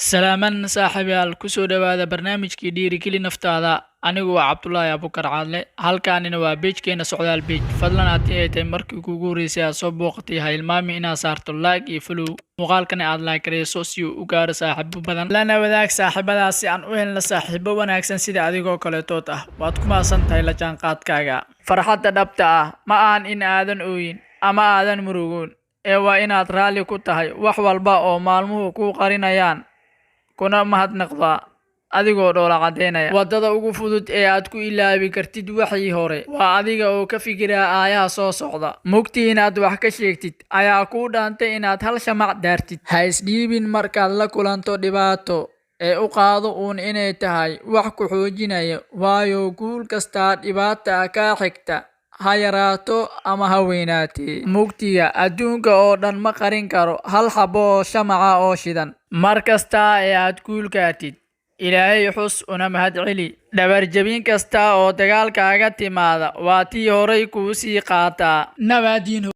Salaaman saaxiibayaal, kusoo dhowaada barnaamijkii Dhiirigeli Naftaada. Anigu waa Cabdulaahi Abukar Caadle, halkaanina waa page-keena Socdaal Page. Fadlan, haddii ay tahay markii kuugu horreysay aad soo booqatay, ha hilmaami inaad saarto like iyo follow, muuqaalkana aad like gareyso si uu u gaaro saaxiibo badan, lana wadaag saaxiibadaas si aan u helno saaxiibo wanaagsan sida adigoo kaletood ah. Waad ku mahadsan tahay la jaanqaadkaaga. Farxadda dhabta ah ma ahan in aadan ooyin ama aadan murugoon, ee waa inaad raalli ku tahay wax walba oo maalmuhu kuu qarinayaan, kuna mahadnaqdaa adigoo dhoola caddaynaya. Waddada ugu fudud ee aad ku ilaabi kartid waxii hore waa adiga oo ka fikiraa aayaha soo socda. Mugti inaad wax ka sheegtid ayaa kuu dhaantay inaad hal shamac daartid. Ha isdhiibin markaad la kulanto dhibaato, ee u qaado uun inay tahay wax ku xoojinaya, waayo guul kastaa dhibaata kaa xigta, ha yaraato ama ha weynaatee. Mugdiga adduunka oo dhan ma qarin karo hal xabo oo shamaca oo shidan. Mar kasta ee aad guul gaartid, Ilaahay xus una mahadceli. Dhabarjebin kasta oo dagaalkaaga timaada waa tii horay kuu sii qaataa. Nabaadiin.